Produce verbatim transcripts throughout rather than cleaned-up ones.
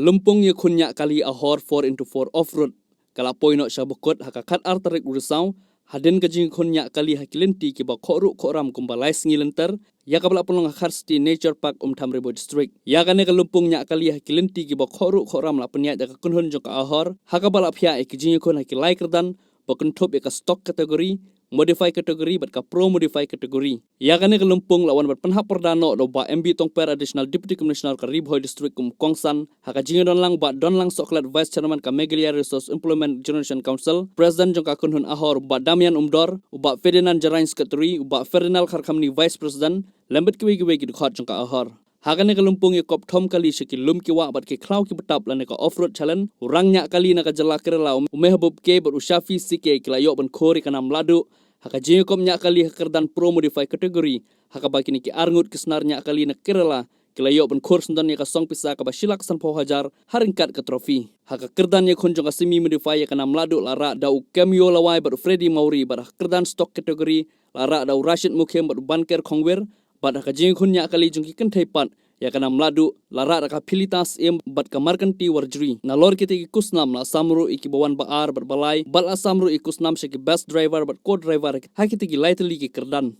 Lympung ïakhun ñiah kali Ahor four into four off-road ka la poi noh sha bakut ha ka khatar tarik u Risaw, hadien ka jingïakhun ñiah kali ha ki lynti kiba khohruh khohram kumba lai sngi lynter, ïa kaba la pynlong ha Kharsiti Nature Park, Umtham Ri Bhoi District. Ïa kane ka lympung ñiah kali ha ki lynti kiba khohruh khohram la pynïaid da ka kynhun jong ka Ahor, ha kaba la phiah ïa ki jingïakhun ha ki lai kyrdan, ba kynthup ïa ka stock category, modified category bad ka pro modified category. Ïa kane ka lympung la wan ban pynhap pyrda noh da u Bah M B Tongper, Additional Deputy Commissioner ka Ri Bhoi District, kum u kongsan ha ka jingïadonlang u Bah Donlang Sohkhlet, Vice Chairman ka Meghalaya Resource Employment Generation Council, President jong ka kynhun Ahor u Bah Damian Umdor, u Bah Ferdinand Jarain, Secretary, u Bah Ferdinand Kharkhamni, Vice President, lem bad kiwei kiwei ki dkhot jong ka Ahor. Ha kane ka lympung ïakop thom kali sha ki lum ki wah bad ki khlaw ki btap lane ka Off-Road Challenge, u rang ñiah kali na ka jylla Kerala, u Mehboob K bad u Shafi C K ki la ïoh ban khur ïa ka nam lahduh ha ka jingïakop ñiah kali ha ka kyrdan pro modified category, ha kaba kine ki arngut ki snar ñiah kali na Kerala ki la ïoh ban khur syndon ïa ka song pisa kaba shi lak sanphew hajar ha ryngkat ka trophy. Ha ka kyrdan ïakhun jong ka semi modified ïa ka nam lahduh la rah da u Kemyo Lawai bad u Freddy Mawrie, bad ha ka kyrdan stock category la rah da u Rashid Mukhim bad u Banker Khongwir, bad ha ka jingïakhun ñiah kali jong ki kynthei pat ïa ka nam lahduh la rah da ka Philita Syiem bad ka Markanti Warjri. Nalor kita ki khusnam la sam ruh ïa kiba wan ba ar bad ba lai, bad la sam ruh ïa ki khusnam sha ki best driver bad co-driver ha kita ki lai tylli ki kyrdan.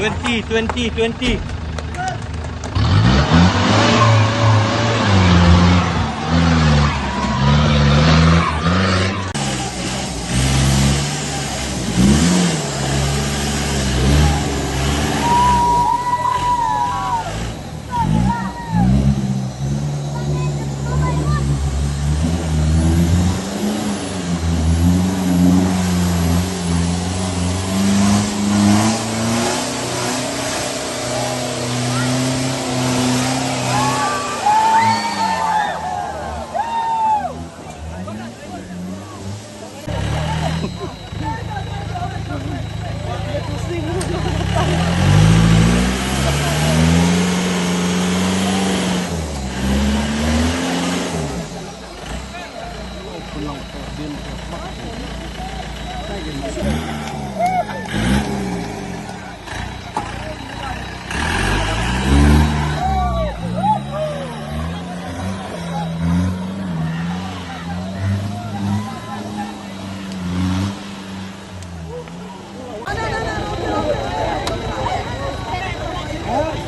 Twenty, twenty, twenty.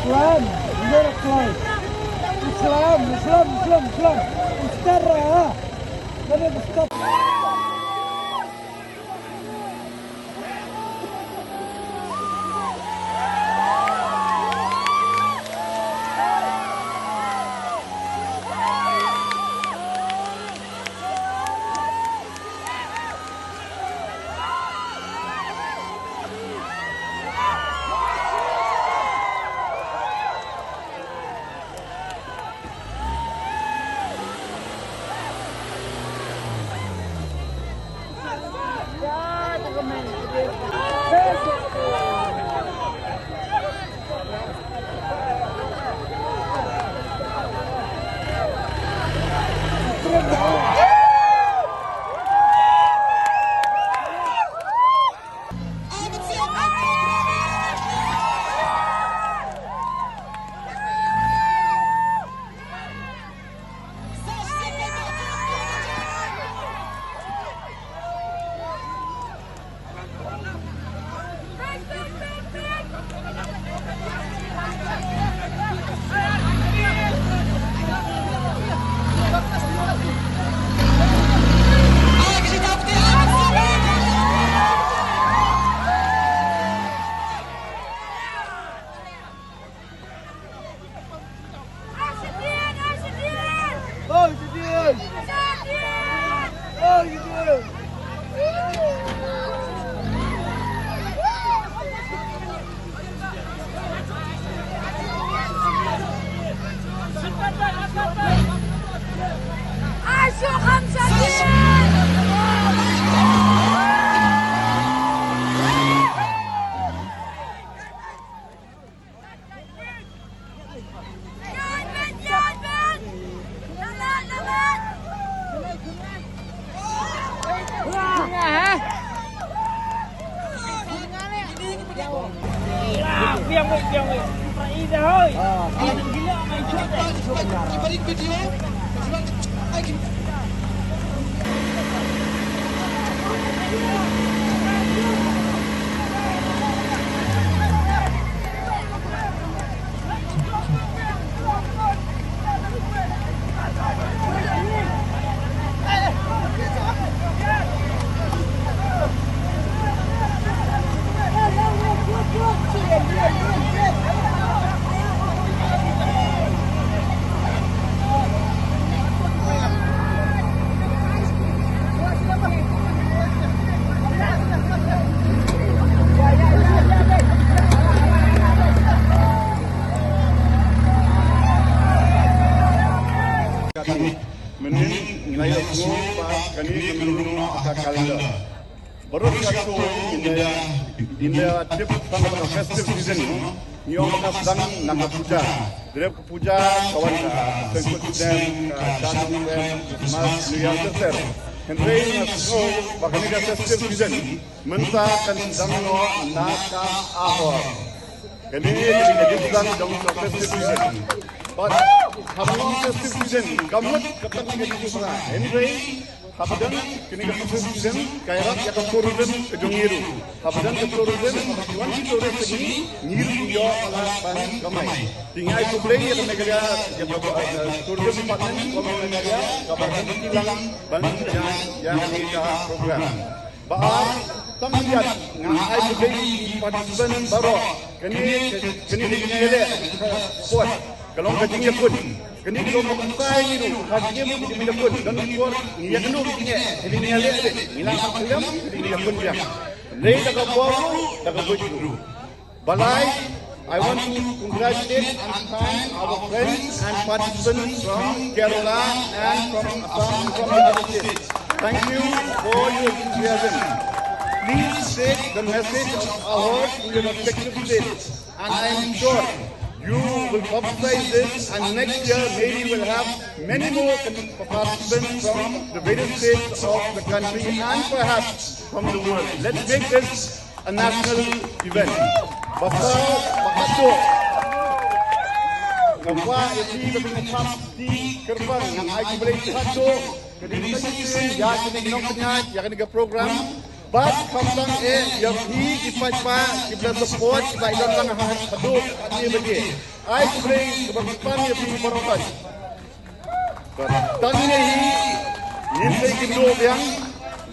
Islam, Islam, Islam, Islam, Islam. Ustaz, ah. Kami ustaz. Mynnin ngin ïa sngewbha kane ka lynnong ha ka calendar. Baroh kato in the, in the tip tang ka festive season, ngi ong ka sdang na ka puja. Dep ka puja ka wan ka sengkut snem, ka sha snem, Christmas, New Year, ter ter. Hynrei nga sngew ba kane ka festive season mynta kan sdang noh na ka Ahor. Kane ka dei ka jingpynbna jong ka festive season. Bad haba long festive season, ka mut ka pynbna ka jingpynbna. Hynrei hapdeng kane ka festive season, ka ïarap ïa ka tourism ka jong ngi ruh. Hapdeng ka tourism, haba ki wan ki tourist sha ngi, ngi ruh ngi ïoh palat ban kamai. Te ngi ai khublei ïa ka Meghalaya, ïa ka, eh, tourism department ka Meghalaya, kaba ryngkat lang ban ïa, ïa kane ka program. Ba ar, tang ïa nga ai khublei ïa ki participant baroh. Kane, kane ka jingïaleh sport ka long ka jingïakun. Kane ka long ka pynshai ruh ha ka jingïakun. Don por ngi ïakynduh ngi ïaleh, ngi la khlem ngi ïakun biang. Lei da ka bor ruh, da ka buit ruh. Balai, I want to congratulate and thank our friends and participants from Kerala and from Assam and from the other states. Thank you for your enthusiasm. Please take the message of Ahor to your respective states, and I am sure you will publicize this, and next year maybe we'll have many more con-, participants from the various states of the country and perhaps from the world. Let's make this a national event. Ba saw, ba katto. Nga kwah ïa phi ba phin ïa thap kti kyrpang, nga ai khublei katto. Ka dei ka shisien ïa kane ka nongpynïaid, ïa kane ka program. Bad khamtam eh ïa phi ki paidbah kiba la support, kiba ïa don lang ha haduh kane baje. Ai khublei kaba kyrpang ïa phi baroh. Tang ine hi ngin sa ïakynduh biang.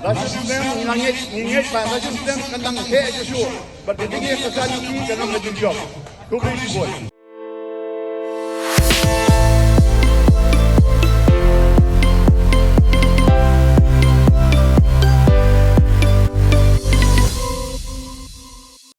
La shisnem ngi la ngeit, ngi ngeit ba la shisnem kan dang heh shuh shuh. Bad ka jingïakhun ka long ka jingjop. Khublei shibun.